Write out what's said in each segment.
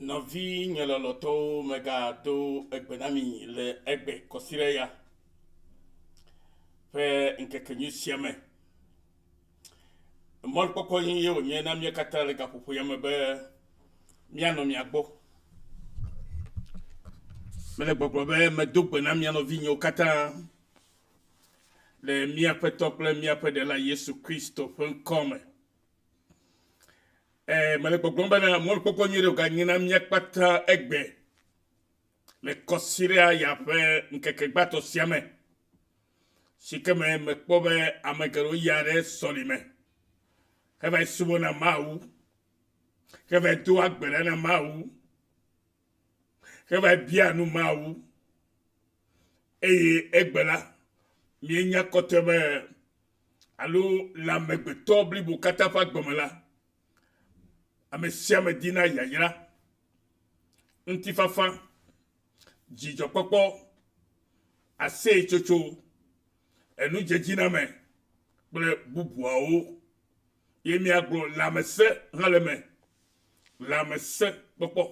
Nɔvinye lɔlɔ̃tɔwo, megado egbe na mi le egbe kɔsiɖe ya ƒe ŋkekenyui sia me. Mɔnukpɔkpɔ nyui ye wònye na mía katã le gaƒoƒo ya me be míanɔ mia gbɔ. Mele gbɔgblɔ be medo gbe na mia nɔvinyewo katã le mía Aƒetɔ kple míaƒe Ɖela Yesu Kristo ƒe ŋkɔ me. E, mele gbɔgblɔm bena mɔnukpɔkpɔ nyui ɖe wòganye na mía kpata egbe le kɔsiɖea ya ƒe ŋkeke gbãtɔ sia me si ke me mekpɔ be ame geɖewo yia ɖe sɔlime heva yi subɔna Mawu, heva yi doa gbe ɖa na Mawu, heva yi bia nu Mawu. Eye egbe la, míenya kɔtɔe be alo le amegbetɔ blibo katã ƒe agbe me la, ame sia ame dina yayra, ŋutifafa, dzidzɔkpɔkpɔ, aseyetsotso, enudzedziname kple bubuawo. Ye míagblɔ lãmesẽ hã le eme, lãmesẽkpɔkpɔ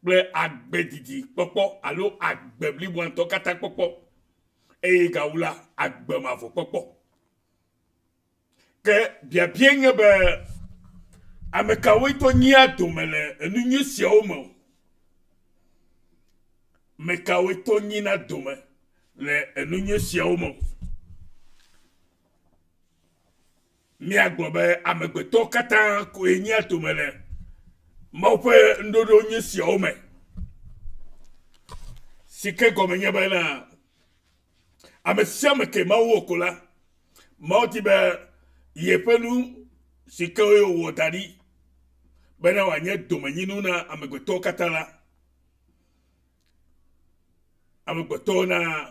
kple agbe didi kpɔkpɔ alo agbe bliboa ŋutɔ katã kpɔkpɔ eye gawu la, agbe mavɔ kpɔkpɔ. Ke biabiae nye be, ame kawoe tɔ nyia dome le enu nyui siawo me o? Ame kawoe tɔ nyina dome le enu nyui siawo me o? Míagblɔ be amegbetɔ katã koe nyia dome le Mawu ƒe nuɖoɖo nyui siawo me, si ke gɔme nye bena ame sia ame ke Mawu wɔ ko la, Mawu di be yeƒe nu si ke wòwɔ da ɖi bena wòanye domenyinu na amegbetɔwo katã la, amegbetɔwo na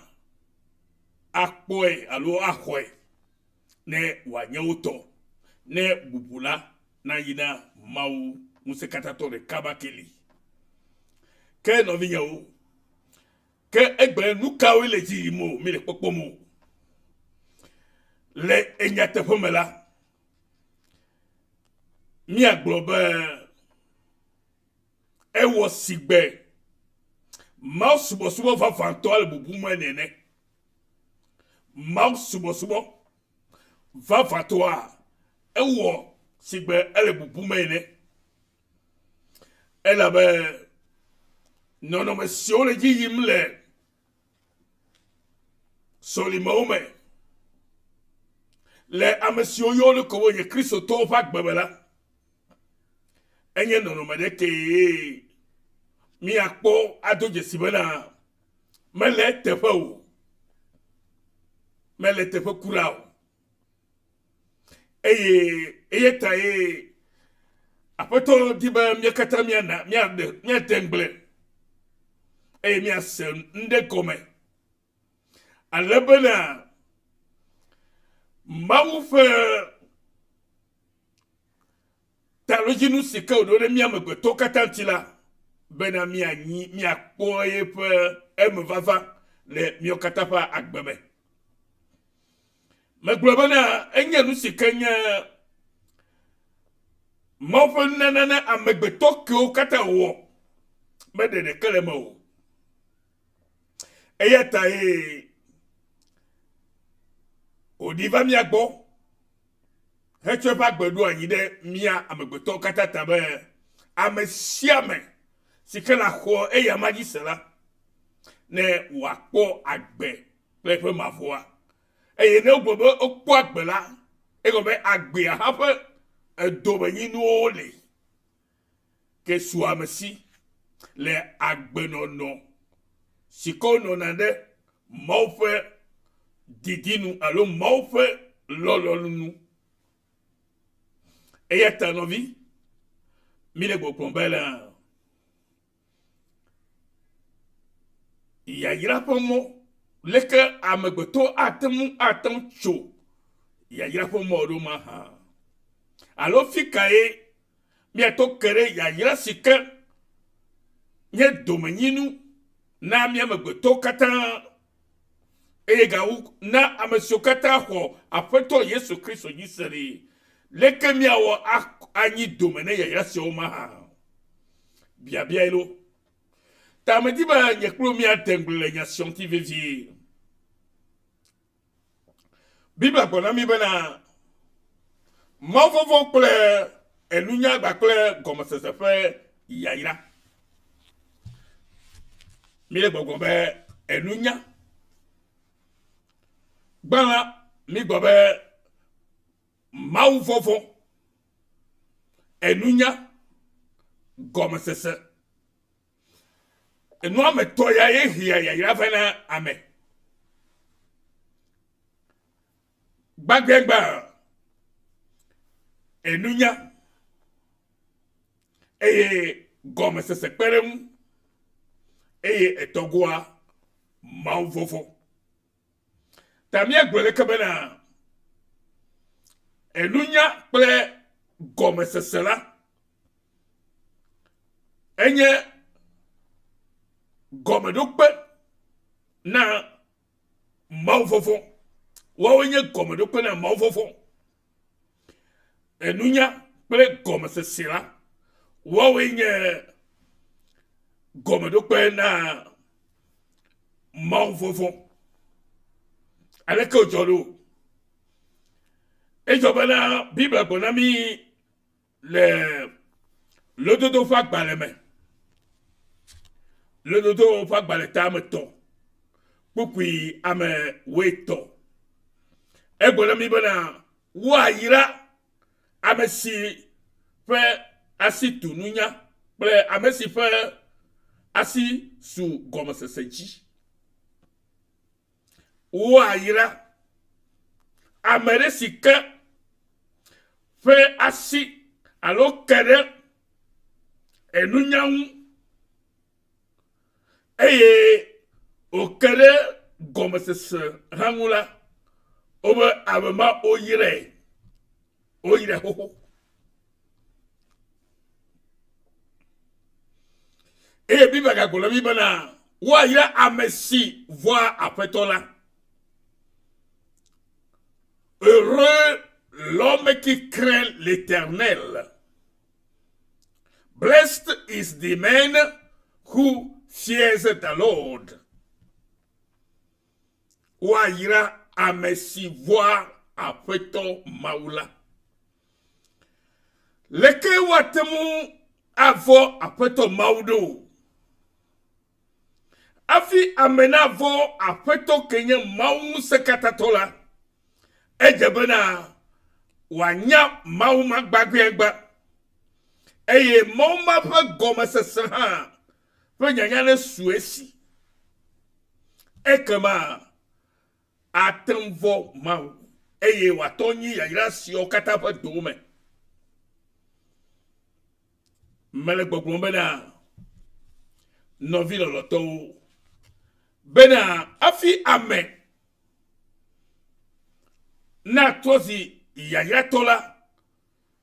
akpɔe alo axɔe ne wòanye wo tɔ, ne bubu la nayi na Mawu Ŋusẽkatãtɔ ɖeka ma ke li. Ke nɔvinyewo, ke egbe nu kawoe le dzi yim o, míle kpɔkpɔm o. Le enyateƒe me la, míagblɔ be ewɔ sigbe Mawu subɔsubɔ vavãtɔa le bubum ene. Mawu subɔsubɔ vavãtɔa, ewɔ sigbe ele bubum ene. Elabe nɔnɔme siwo le dzi yim le sɔlimewo me le ame siwo yɔ wo ɖokui be nye Kristotɔwo ƒe agbe me la, enye nɔnɔme ɖe kee míakpɔ ado dzesi bena mele eteƒe o. Mele eteƒe kura o. Eye eya ta ye Aƒetɔ di be mía katã míana míaɖe míade ŋugble eye míase nuɖe gɔme ale bena Mawu ƒe taɖodzinu si ke wòɖo ɖe mía amegbetɔwo katã ŋuti la, bena míanyi, míakpɔ eƒe emevava le míawo katã ƒe agbe me. Megblɔ bena enye nu si ke nye Mawu ƒe nunana na amegbetɔ kewo katã wòwɔ, meɖe ɖeke le eme o. Eya ta ye wòɖi va mía gbɔ hetsɔ eƒe agbe ɖo anyi ɖe mía amegbetɔwo katã ta be ame sia ame si ke laxɔ eyama dzi se la, ne wòakpɔ agbe kple eƒe mavɔa. Eye ne wogblɔ be wokpɔ agbe la, egɔme be agbea hã ƒe edomenyinuwo li ke su ame si le agbenɔnɔ si ke wonɔna ɖe Mawu ƒe didi nu alo Mawu ƒe lɔlɔ̃nu nu. Eya ta nɔvi, míle gbɔgblɔm be la, Yayra ƒe mɔ. Leke amegbetɔ ate ŋu ate ŋu tso yayra ƒe mɔ ɖo mahã? Alo fi kae míato ke ɖe yayra si ke nye domenyinu na mía amegbetɔwo katã eye gawu na ame siwo katã xɔ Aƒetɔ Yesu Kristo dzi se ɖi? Leke míawɔ anyi dome ne yayra siawo mahã? Biabiae lo. Ta medi be nye kple wò míade ŋugble le nya sia ŋuti vevie. Biblia gblɔ na mí bena mawuvɔvɔ̃ kple enunya kpakple gɔmesese ƒe yayra. Míele gbɔgblɔm be enunya. Gbã la, mígblɔ be mawuvɔvɔ̃, enunya, gɔmesese. Enu ame tɔ ya ye hea yayra vɛ na ame. Gbãgbɛgbã, enunya eye gɔmesese kpe ɖe eŋu eye etɔgoa mawuvɔvɔ̃. Ta míagblɔe leke bena enunya kple gɔmesese la enye gɔmeɖokpe na mawuvɔvɔ̃. Woawoe nye gɔmeɖokpe na mawuvɔvɔ̃. Enunya kple gɔmesese la, woawoe nye gɔmeɖokpe na mawuvɔvɔ̃. Aleke wòdzɔ ɖo? Edzɔ bena Biblia gblɔ na mí le lododo ƒe agbalẽ me. Lododo ƒe agbalẽ ta ame tɔ, kpukpui ame wuietɔ̃. Egblɔ na mí bena woayra ame si ƒe asi tu nunya kple ame si ƒe asi su gɔmesese dzi. Woayra ame ɖe si ke ƒe asi alo ke ɖe enunya ŋu eye wòke ɖe gɔmesese hã ŋu la, wobe ame ma woyrae, woyrae xoxo. Eye Biblia gagblɔ na mí bena woayra ame si vɔ̃a Aƒetɔ la. Heureux l'homme qui craint l'Éternel. Blessed is the man who fears the Lord. Woayra ame si vɔ̃a Aƒetɔ Mawu la. Leke woate ŋu avɔ̃ Aƒetɔ Mawu ɖo? Hafi ame navɔ̃ Aƒetɔ ke nye Mawu Ŋusẽkatãtɔ la, edze bena wòanya Mawu ma gbagbeagba, eye Mawu ma ƒe gɔmesese hã ƒe nyanya nesu esi. Ekema ate ŋu vɔ̃ Mawu, eye wòatɔ nyi yayra siawo katã ƒe dowòme. Mele gbɔgblɔm bena, nɔvi lɔlɔ̃tɔwo, bena hafi ame natrɔ zi yayratɔ la,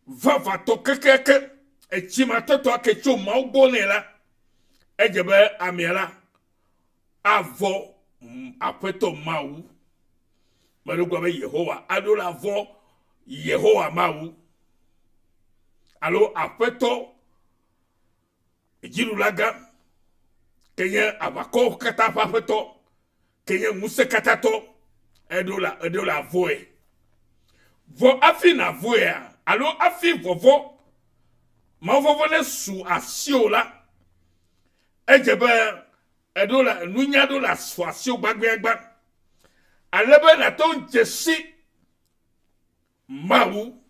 vavãtɔ kekeake, etsimatɔtɔ ke tso Mawu gbɔ nɛ la, edze be amea la avɔ̃ Aƒetɔ Mawu. Meɖo gblɔ be Yehowa aɖo la vɔ̃ Yehowa Mawu alo Aƒetɔ Dziɖulagã ke nye aʋakɔwo katã ƒe Aƒetɔ ke nye ŋusẽkatãtɔ eɖo la eɖo la vɔ̃e. Vɔ hafi nàvɔ̃ea alo hafi vɔvɔ̃ Mawu vɔvɔ̃ nesu asiwò la, Edze be èɖo le nunya ɖo le asu asiwò gbagbeagba ale be nàte ŋu dze si Mawu.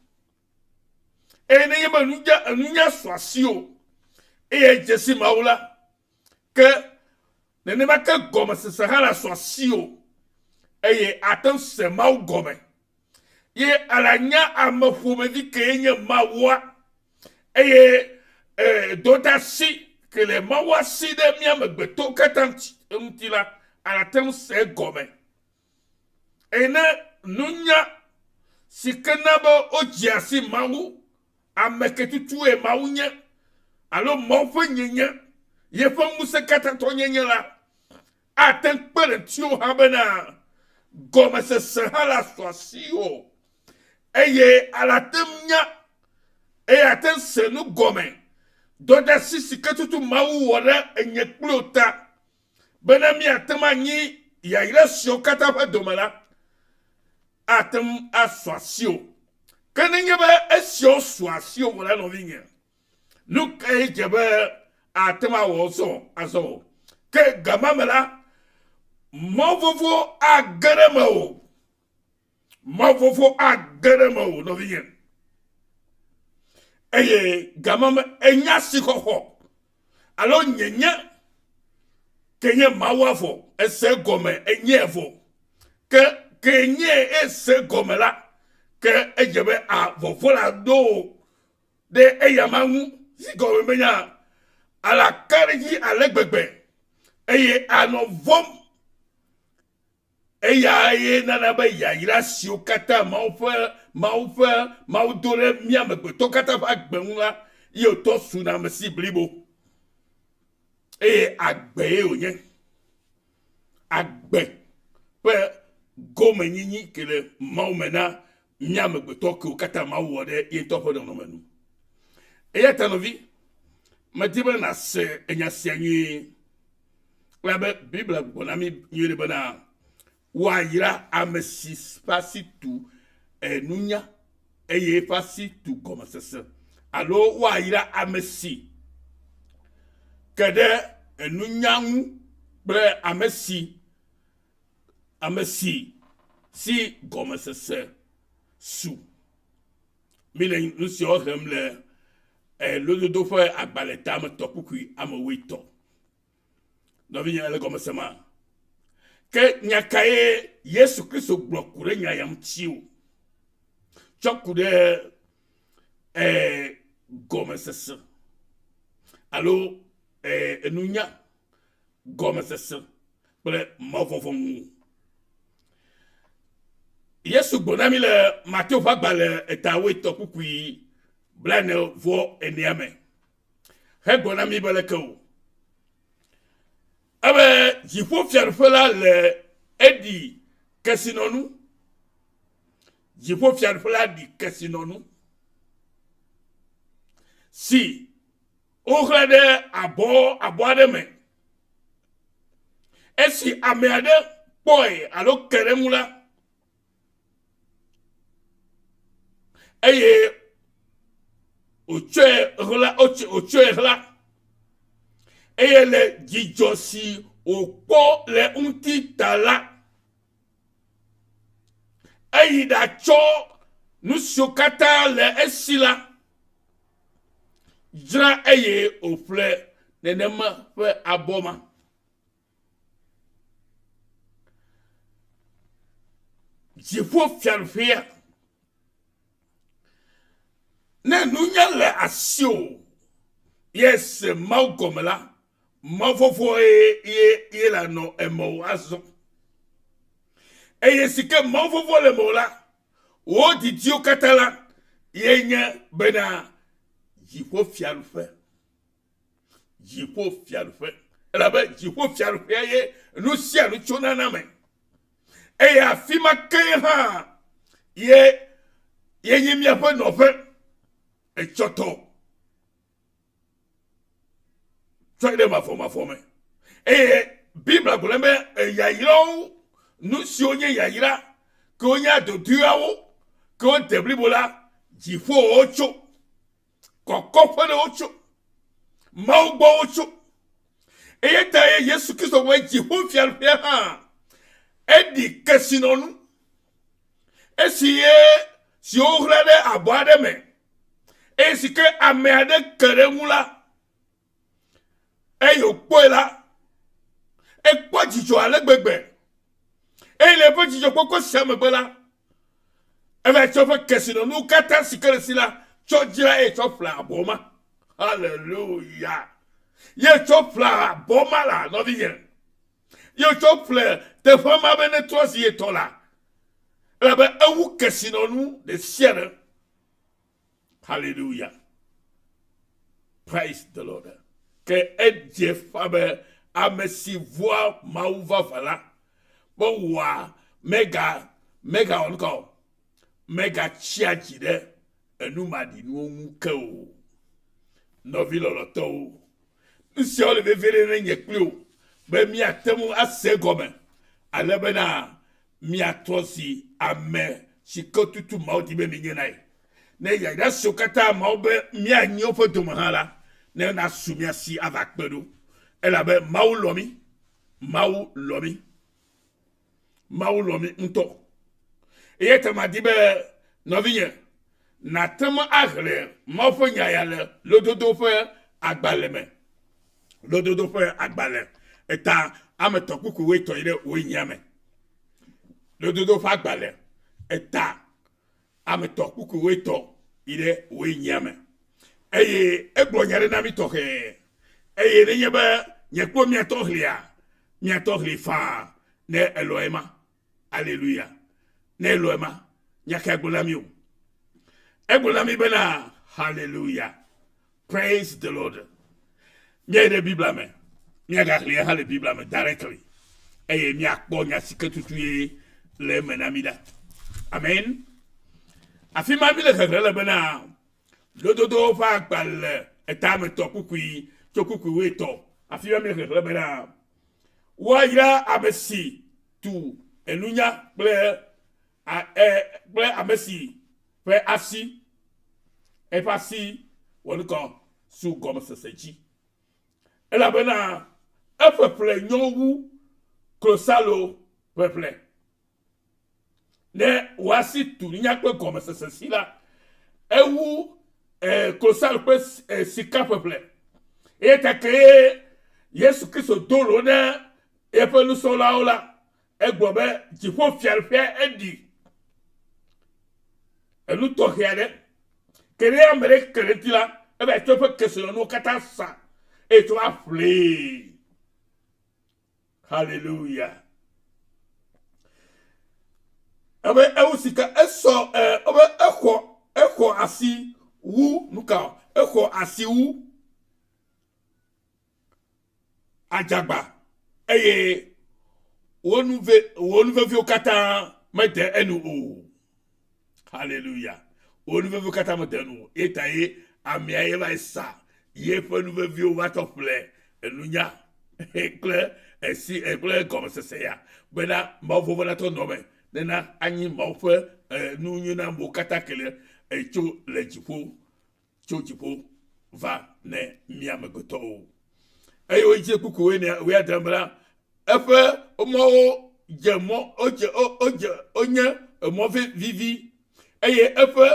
Eye nenye be nunya, nunya su asiwò eye èdze si Mawu la, ke nenema ke gɔmesese hã le asu asiwò eye àte ŋu se Mawu gɔme. Ye alanya ame ƒomevi kee nye Mawua eye e, dɔdasi ke le Mawua si ɖe mía amegbetɔwo katã ŋuti la, alate ŋu se egɔme. Eye ne nunya si ke na be wodzea si Mawu, ame ke tutue Mawu nye, alo Mawu ƒe nyenye, yeƒe ŋusẽkatãtɔnyenye la, ate ŋu kpe ɖe ŋutiwò hã bena gɔmesese hã la su asiwò eye alate ŋu nya eye ate ŋu se nu gɔme Dɔdeasi si ke tutu Mawu wɔ ɖe enye kpli wò ta bene míate ŋu anyi yayra siwo katã ƒe dome la, ate ŋu asu asiwò. Ke nenye be esiawo su asiwò vɔ la, nɔvinye, nu kae dze be ate ŋu awɔ zɔ azɔ o? Ke gama me la, mɔ vovo age ɖe mewò. Mɔ vovo age ɖe mewò, nɔvinye. Eye gama me enya asixɔxɔ alo nyenye ke nye Mawu avɔ, ese gɔme enye vɔ. Ke ke nye ese gɔme la, ke edze be a vɔvɔ la ɖo wò ɖe eyama ŋu si gɔme be nya alaka ɖe edzi ale gbegbe eye anɔ vɔm. Eyae nana be yayra siwo katã Mawu ƒe Mawu ƒe Mawu do ɖe mía amegbetɔ katã ƒe agbe ŋu la, ye wòtɔ suna ame si blibo. Eye agbe ye wònye. Agbe ƒe gomenyinyi ke le Mawu me na mía amegbetɔ kewo katã Mawu wɔ ɖe ye ŋutɔ ƒe nɔnɔme nu. Eya ta nɔvi, medi be nàse enya sia nyuie. Elabe Biblia gblɔ na mí nyuie ɖe bena woayra ame si ƒe asi tu nunya eye eƒe asi tu gɔmesese alo woayra ame si ke ɖe nunya ŋu kple ame si ame si si gɔmesese su. Míle nu siawo xlẽm le Lododo ƒe agbalẽ tame tɔ kpukpui ame wuietɔ̃. Nɔvinye ele gɔme sema? Ke nya kae Yesu Kristo gblɔ ku ɖe nya ya ŋuti o? Tsɔ ku ɖe eh, gɔmesese alo eh, enunya gɔmesese kple mɔvɔvɔ ŋu. Yesu gblɔ na mí le Mateo ƒe agbalẽ eta wuietɔ̃ kpukpui blaene vɔ enea me hegblɔ na mí be leke o. Ebe dziƒofiaɖuƒe la le eɖi kesinɔnu. Dziƒofiaɖuƒe la ɖi kesinɔnu si woxlẽ ɖe abɔ abɔ aɖe me. Esi ame aɖe kpɔe alo ke ɖe eŋu la, eye wòtsɔe ɣla wòtsɔe ɣla eye le dzidzɔ si wòkpɔ le ŋuti ta la, eyi ɖatsɔ nu siwo katã le esi la dzra eye wòƒle nenema ƒe abɔ ma. Dziƒofiaɖuƒea. Ne nunya le asiwò ye se Mawu gɔme la, Mavɔvɔ ye ye ye la nɔ eme o azɔ. Eye si ke mavɔvɔ le eme o la, wò didiwo katã la ye nye bena dziƒofiaɖuƒe. Dziƒofiaɖuƒe. Elabe dziƒofiaɖuƒea ye nu sia nu tsona na me. Eye afi ma ke hã ye ye nye míaƒe nɔƒe etsɔtɔ. Tsɔe ɖe mavɔmavɔ me. Eye Biblia gblɔ be yayrawo, nu siwo nye yayra, ke wonye adodoeawo, ke wode blibo la, dziƒowo tso, kɔkɔƒe ɖe wotso, Mawu gbɔ wotso. Eye ta ye Yesu Kristo gblɔ dziƒofiaɖuƒea hã eɖi kesinɔnu esi ye si woɣla ɖe abɔ aɖe me eye si ke ame aɖe ke ɖe eŋu la, eye wòkpɔe la, ekpɔ dzidzɔ ale gbegbe. Eye le eƒe dzidzɔkpɔkpɔ sia megbe la, eva tsɔ eƒe kesinɔnuwo katã si ke le si la tsɔ dzra eye tsɔ ƒle abɔ ma. Haleluya! Ye tsɔ ƒle abɔ ma la, nɔvinye. Ye tsɔ ƒle teƒe ma be netrɔ zi ye tɔ la. Elabe ewu kesinɔnu ɖe sia ɖe. Hallelujah. Praise the Lord. Ke edze ƒã be ame si vɔa Mawu vavã la mewɔa mega megawɔ nu ka o megatsia dzi ɖe enumaɖinuwo ŋu ke o. Nɔvi lɔlɔ̃tɔwo, nu siawo le vevie ɖe ne nye kpli wò be míate ŋu ase egɔme ale bena míatrɔ zi ame si ke tutu Mawu di be míenye lae. Ne yayra siwo katã Mawu be míanyi woƒe dome hã la, ne nasu mía si ava kpe ɖo. Elabe Mawu lɔ̃ mí. Mawu lɔ̃ mí. Mawu lɔ̃ mí ŋutɔ. Eya ta madi be nɔvinye nàte ŋu ahlẽ Mawu ƒe nya ya le lododo ƒe agbalẽ me. Lododo ƒe agbalẽ eta ame tɔ kpukpui wuietɔ̃ yi ɖe wuienyia me. Lododo ƒe agbalẽ eta ame tɔ kpukpui wuietɔ̃ yi ɖe wuienyia me. Eye egblɔ nya ɖe na mí tɔxɛ. Eye nenye be nye kple miatɔ ʋlia, miatɔ ʋli faa ne elɔ ema. Aleluya. Ne elɔ ema, nya kae gblɔ na mí o? Egblɔ na mí bena, Haleluya. Praise the Lord. Míayi ɖe Biblia me. Míagaxlẽe hã le Biblia me directly. Eye míakpɔ nya si ke tutu ye le eme na mí ɖa. Amen. Afi ma míle xexlẽ le bena Lododowo ƒe agbalẽ etametɔ kpukpui tso kpukpui wuietɔ̃. Afi ma míle xexlẽ bena woayra ame si tu enunya kple a, e, kple ame si ƒe asi eƒe asi wɔ nukɔ su gɔmesese dzi. Elabena eƒeƒle nyo wu klosalo ƒeƒle. Ne wò asi tu nunya kple gɔmesese si la, ewu e, klosalo kple e, sika ƒeƒle. Eya ta kee Yesu Kristo do lo na eƒe nusrɔ̃lawo la, egblɔ be dziƒofiaɖuƒea eɖi enu tɔxɛ aɖe. Ke ne ame ɖe ke ɖe eŋuti la, eva tsɔ eƒe kesinɔnuwo katã sa eye tsɔ va ƒlee. Hallelujah. Ebe ewu sika esɔ ɛ ebe exɔ exɔ asi wu nuka exɔ asi wu adzagba eye wo nu ve wo nu veviwo katã mede enu o. Hallelujah. Wo nu veviwo katã mede enu o. Ye ta ye amea ye va sa yeƒe nu veviwo va tsɔ ƒle enunya kple esi kple gɔmesese ya bena Mawu vɔvɔ̃ natɔ nɔ eme nena anyi Mawu ƒe nu nyui na amewo katã ke le tso le dziƒo tso dziƒo va ne mía amegbetɔwo. Eye wodzi kpukpui wuiadre me la, eƒe mɔwo dze mɔ wodze wodze wonye emɔ vivi eye eƒe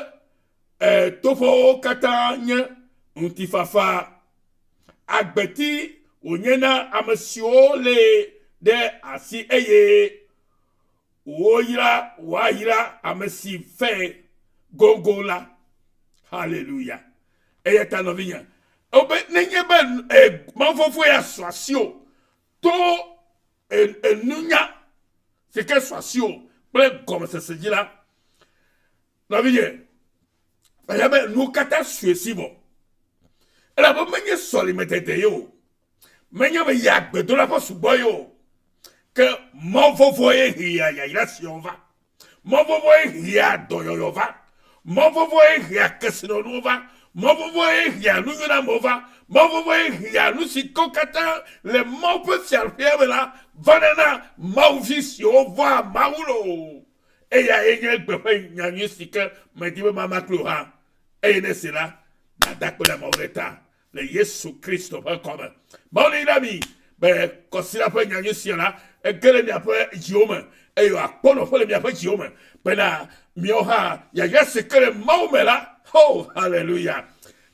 e, toƒewo katã nye ŋutifafa. Agbeti wònye na ame siwo lée ɖe asi eye Woyra, woayra ame si fɛ goŋgoŋ la. Haleluya. Eya ta nɔvinye, wobe nenye be e, Mawu Fofo ya su asiwò to enunya si ke su asiwò kple gɔmesese dzi la, nɔvinye, eya be nuwo katã su esi vɔ. Elabe menye sɔlimedede ye o. Menye be ya gbedola ƒe sugbɔ ye o. Ke Mawu vɔvɔ̃ ye hea yayra siawo va. Mawu vɔvɔ̃ ye hea dɔyɔyɔ va. Mawu vɔvɔ̃ ye hea kesinɔnuwo va. Mawu vɔvɔ̃ ye hea nunyonamewo va. Mawu vɔvɔ̃ ye hea nu si kewo katã le Mawu ƒe fiaɖuƒea me la vana na Mawu vi siwo vɔ̃a Mawu loo. Eya ye nye egbe ƒe nyanyui si ke medi be mama kpli wò hã. Eye ne èsee la, nàda akpe na Mawu ɖe eta. le Yesu Kristo ƒe ŋkɔ me. Mawu neyra mi be kɔsiɖa ƒe nyanyui sia la ege ɖe miaƒe dziwo me eye wòakpɔ nɔƒe le miaƒe dziwo me bena miawo hã yayra si ke le Mawu me la, oh haleluya,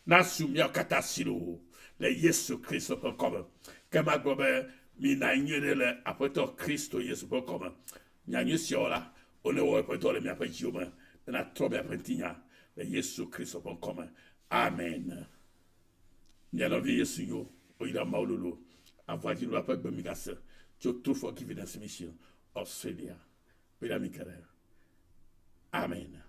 nasu miawo katã si loo le Yesu Kristo ƒe ŋkɔ me. Ke magblɔ be mina nyuie ɖe le Aƒetɔ Kristo Yesu ƒe ŋkɔ me. Nyanyui siawo la, wonewɔ eƒe dɔ le miaƒe dziwo me bena trɔ miaƒe ŋutinya le Yesu Kristo ƒe ŋkɔ me. Amen. Mia nɔvi Yesu yo, woyra Mawu lolo, avɔadzinula ƒe gbe migase tso True Forgiveness Mission, Australia. Woyra mi geɖe. Amen.